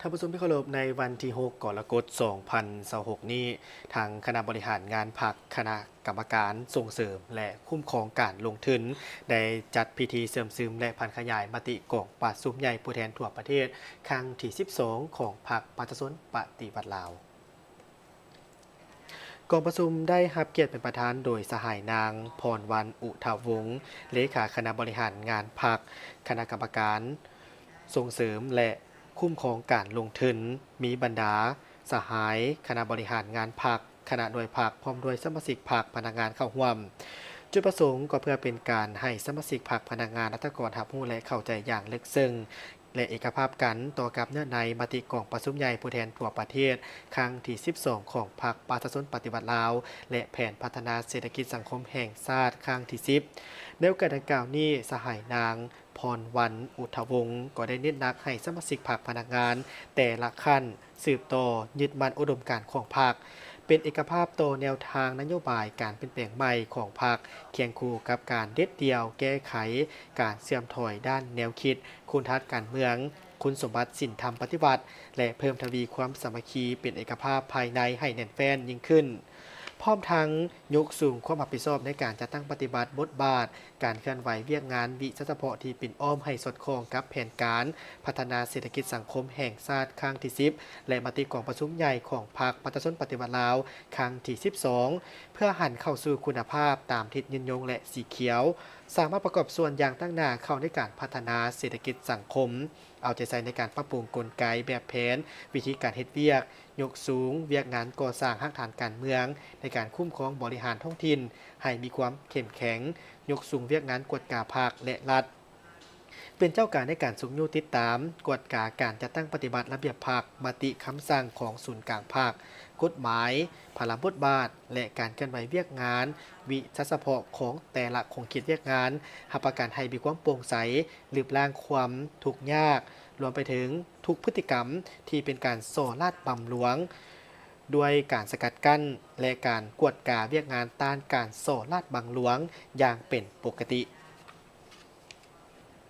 ທ່ານຜູ້ຊົມທີ່ເຄົາລົບ, ໃນວັນທີຫົກ ກໍລະກົດ ສອງພັນຊາວຫົກນີ້, ທາງຄະນະບໍລິຫານງານພັກ, ຄະນະກຳມະການສົ່ງເສີມ ແລະ ຄຸ້ມຄອງການລົງທຶນ ໄດ້ຈັດພິທີເຊື່ອມຊຶມ ແລະ ຜັນຂະຫຍາຍມະຕິກອງປະຊຸມໃຫຍ່ຜູ້ແທນທົ່ວປະເທດ ຄັ້ງທີສິບສອງ ຂອງພັກປະຊາຊົນປະຕິວັດລາວ. ກອງປະຊຸມໄດ້ຮັບກຽດເປັນປະທານໂດຍສະຫາຍນາງ ພອນວັນ ອຸທະວົງ ເລຂາຄະນະບໍລິຫານງານພັກ, ຄະນະກຳມະການສົ່ງເສີມ ແລະ ຄຸ້ມຄອງການລົງທຶນ, ມີບັນດາສະຫາຍຄະນະບໍລິຫານງານພັກ, ຄະນະໜ່ວຍພັກ ພ້ອມດ້ວຍສະມາຊິກພັກ, ພະນັກງານເຂົ້າຮ່ວມ. ຈຸດປະສົງກໍເພື່ອເປັນການໃຫ້ສະມາຊິກພັກ, ພະນັກງານ, ລັດຖະກອນຮັບຮູ້ ແລະ ເຂົ້າໃຈຢ່າງເລິກເຊິ່ງ ແລະ ເອກະພາບກັນຕໍ່ກັບເນື້ອໃນມະຕິກອງປະຊຸມໃຫຍ່ຜູ້ແທນທົ່ວປະເທດ ຄັ້ງທີສິບສອງ ຂອງພັກປະຊາຊົນປະຕິວັດລາວ ແລະ ແຜນພັດທະນາເສດຖະກິດສັງຄົມແຫ່ງຊາດ ຄັ້ງທີສິບ. ໃນໂອກາດດັ່ງກ່າວນີ້, ສະຫາຍນາງ ພອນວັນ ອຸທະວົງ ກໍໄດ້ເນັ້ນໜັກໃຫ້ສະມາຊິກພັກ, ພະນັກງານແຕ່ລະຂັ້ນ ສືບຕໍ່ຍຶດໝັ້ນອຸດົມການຂອງພັກ, ເປັນເອກະພາບຕໍ່ແນວທາງນະໂຍບາຍການປ່ຽນແປງໃໝ່ຂອງພັກ, ຄຽງຄູ່ກັບການເດັດດ່ຽວແກ້ໄຂການເສື່ອມຖອຍດ້ານແນວຄິດ, ຄຸນທັດການເມືອງ, ຄຸນສົມບັດສິນທຳປະຕິວັດ ແລະ ເພີ່ມທະວີຄວາມສາມັກຄີເປັນເອກະພາບພາຍໃນໃຫ້ແໜ້ນແຟ້ນຍິ່ງຂຶ້ນ. ພ້ອມທັງຍົກສູງຄວາມຮັບຜິດຊອບໃນການຈັດຕັ້ງປະຕິບັດບົດບາດ, ການເຄື່ອນໄຫວວຽກງານວິຊາສະເພາະທີ່ປິ່ນອ້ອມໃຫ້ສອດຄ່ອງກັບແຜນການພັດທະນາເສດຖະກິດສັງຄົມແຫ່ງຊາດຄັ້ງທີສິບ ແລະ ມະຕິກອງປະຊຸມໃຫຍ່ຂອງພັກປະຊາຊົນປະຕິວັດລາວຄັ້ງທີສິບສອງ ເພື່ອຫັນເຂົ້າສູ່ຄຸນນະພາບຕາມທິດຍືນຍົງ ແລະ ສີຂຽວ, ສາມາດປະກອບສ່ວນຢ່າງຕັ້ງໜ້າເຂົ້າໃນການພັດທະນາເສດຖະກິດສັງຄົມ, ເອົາໃຈໃສ່ໃນການປັບປຸງກົນໄກ, ແບບແຜນ, ວິທີການເຮັດວຽກ, ຍົກສູງວຽກງານກໍ່ສ້າງຮາກຖານການເມືອງໃນການຄຸ້ມຄອງບໍລິຫານທ້ອງຖິ່ນໃຫ້ມີຄວາມເຂັ້ມແຂງ, ຍົກສູງວຽກງານກວດກາພັກ ແລະ ລັດ, ເປັນເຈົ້າການໃນການຊຸກຍູ້ຕິດຕາມ, ກວດກາການຈັດຕັ້ງປະຕິບັດລະບຽບພັກ, ມະຕິຄຳສັ່ງຂອງສູນກາງພັກ, ກົດໝາຍ, ພາລະບົດບາດ ແລະ ການເຄື່ອນໄຫວວຽກງານວິຊາສະເພາະຂອງແຕ່ລະຂົງເຂດວຽກງານ, ຮັບປະກັນໃຫ້ມີຄວາມໂປ່ງໃສ, ລຶບລ້າງຄວາມທຸກຍາກ, ລວມໄປເຖິງທຸກພຶດຕິກຳທີ່ເປັນການສໍ້ລາດບັງຫຼວງ, ດ້ວຍການສະກັດກັ້ນ ແລະ ການກວດກາວຽກງານຕ້ານການສໍ້ລາດບັງຫຼວງຢ່າງເປັນປົກກະຕິ.